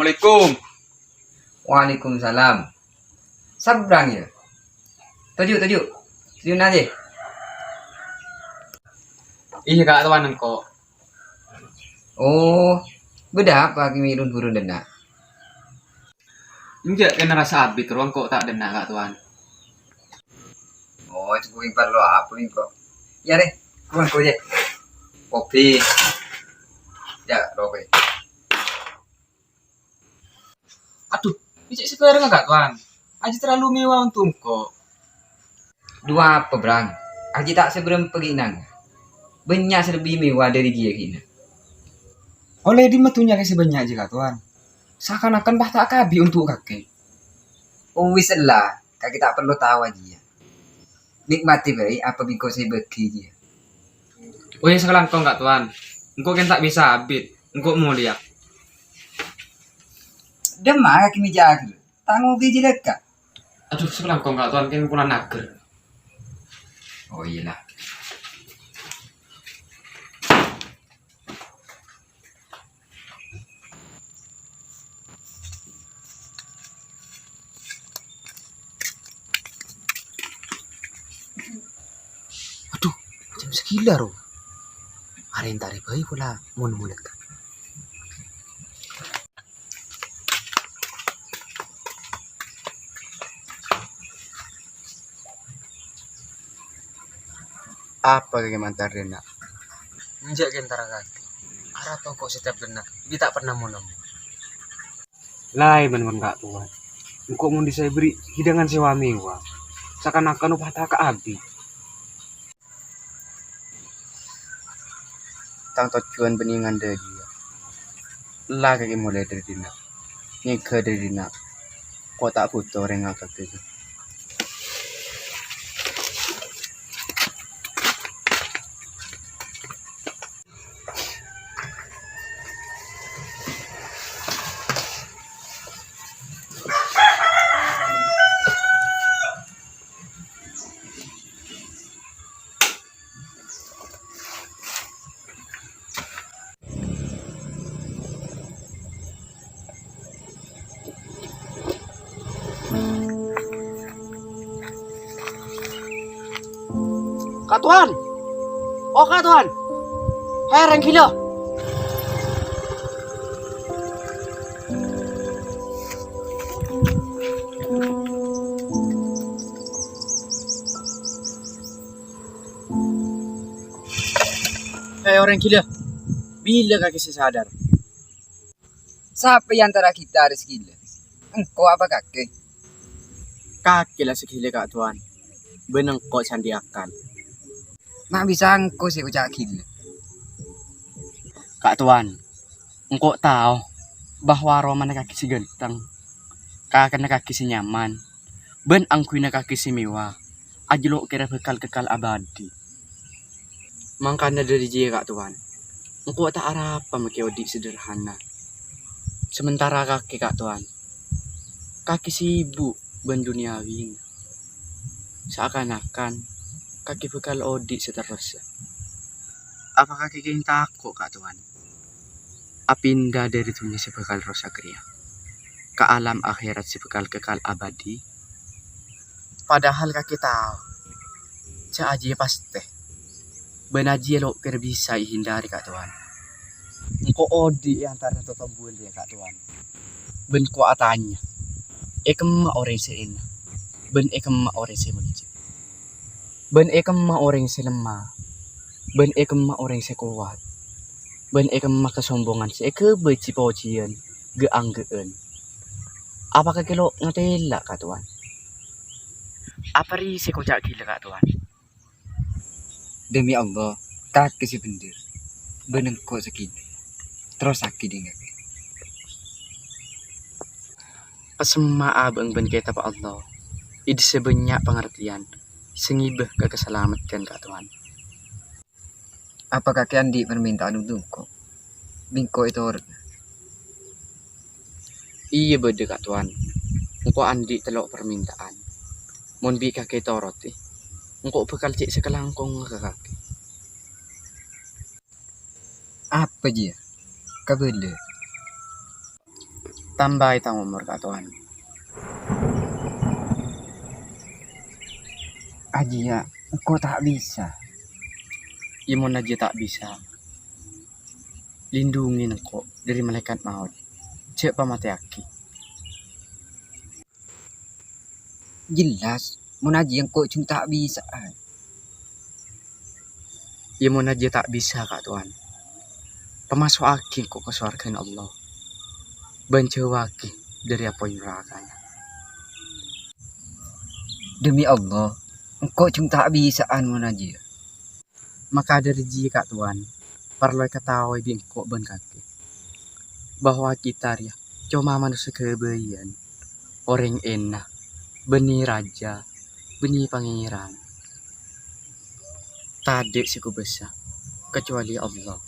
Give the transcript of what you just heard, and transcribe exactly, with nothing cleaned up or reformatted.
Assalamualaikum. Waalaikumsalam. Sabrang, yâ? Toju', toju'. Toju' nèka, jâ. Iyâ, Ka' Towan, engko'. Oh, bâdâ apa kèng mè' buru-buru dâ' enna'? Enjâ', kèng rassa abit, rowa engko' ta' dâ' enna', Ka' Towan. Oh, jhâ' kèng parlo apa engko'? Yâ, rè, rowa engko', jâ. Kopi. Yâ, kopi. Adhu, cè' sabhârângnga, Ka' Towan. Ajiyâ terlalu mewah untuk engko'. Duwâ apa, Brang? Ajiyâ ta' sabârâmpa ghi' nang. Bânnya' sè lebbi mewah dâri jiyâ ghi' nang. Ollè dimma dhunnya kakè sè bânnya' jiyâ, Ka' Towan? Sakan-akan pas ta' akabi untuk kakè. Oh, wis ella, kakè ta' parlo tao ajiyâ. Nikmati bhâi apa bi' engko' sè èbâghi jiyâ. Oh, yâ, sakalangkong, Ka' Towan. Engko' kèng ta' bisa abit. Engko' molèya. Dâmma kakè mè' jâgâ. Ta' ngobâ jâlâ, Ka'. Adhu, sakalangkong, Ka' Towan, kèng pola nager. Oh, iyâ la. Adhu, jam sagila, ro. Arè entarè bhâi pola mon molèya. Apa kakè mantar dâ' enna'? Enjâ' kèng entar kakè. Arapa engko' sè tèyap dâ' enna', bi' ta' pernah mon-nemmo. Laèn bân, Ka' Towan. Engko' mon bisa èberri' hidangan sè wa-mewah. Sakan-akan upah ta' akabi. Tang tojjhuwân bânnè ngandhâ jiyâ. Ella kakè molè dâri dhinna'. Nyèngghâ dâri dhinna'. Ko' ta' bhuto orèng akadhi. Ka' Towan! Oh, Ka' Towan! He, rèng ghilâ! He, orèng ghilâ! Bilâ kakè sè sadar? Sapa è antara kita arè sè ghilâ? Engko' apa kakè? Kakè la sè ghilâ, Ka' Towan. Bân engko' sè andi' akal. Ma' bisa engko' sè èkoca' ghilâ. Ka' Towan, engko' tao bahwa aromana kakè sè ghânteng, kakanna kakè sè nyaman, bân angghuyyânna kakè sè mewah ajâ lo' kèra bhâkal kekal abadhi. Mangkana dâri jiyâ, Ka' Towan, engko' ta' arapa makè odi' sederhana. Sementara kakè, Ka' Towan, kakè sibuk bân duniyawi. Saakan-akan kakè bhâkal odi' saterrossa. Apa kakè kèng tako', Ka' Towan? Apinda dâri dhunnya sè bhâkal rosak rèya ka alam akhèrat sè bhâkal kekal abadhi? Padahal kakè tao jâ' ajiyâ pastè, bân ajiyâ lo' kèra bisa èhindari, Ka' Towan. Engko' odi' è antarana totombuwân rèya, Ka' Towan. Bân ko' atanya, è kemma orèng sè èna, bân è kemma orèng sè mojhi? Bân è kemma orèng sè lemma, bân è kemma orèng sè kowat, bân è kemma kasombongan sè èghâbây ji-pojiyân ghâ'-angghâ'ân? Apa kakè lo' ngatèla', Ka' Towan? Apa rèya sè èkoca' ghilâ, Ka' Towan? Demi Allah, kakè sè bhendher, bân engko' sè ghilâ. Terrossaghi dhing kakè. Pasemma abâ'eng bân kètabbhâ Allah, è dissa bânnya' pangartèyan sè ngibâ ka kasalameddhân, Ka' Towan. Apa kakè andi' parmènta'an untuk engko'? Bi' engko' ètorot. Iyâ, bâdâ, Ka' Towan. Engko' andi' tello' parmènta'an. Mon bi' kakè ètorotè, engko' bhâkal cè' sakalangkongnga ka kakè. Apa jiyâ? Kabâlâ. Tambâi tang omor, Ka' Towan. Ajiyâ, engko' ta' bisa. Yâ, mon ajiyâ ta' bisa, lindungi engko' dhâri malaèkat maot. Jhâ' pamatèyaghi. Jelas, mon ajiyâ engko' jhung ta' bisa'an. Yâ, mon ajiyâ ta' bisa, Ka' Towan, pamaso'aghi engko' ka sowarghâna Allah, bân jhâuwâghi dhâri apoy narakana. Demi Allah, engko' jhung ta' bisa'an mon ajiyâ. Maka dhâri jiyâ, Ka' Towan, parlo èkataowè bi' engko' bân kakè bahwa kita rèya coma manossa ghâbâyân, orèng ènna, bânnè rajâ, bânnè Pangèran. Tadâ' sè kobâsa kacuali Allah.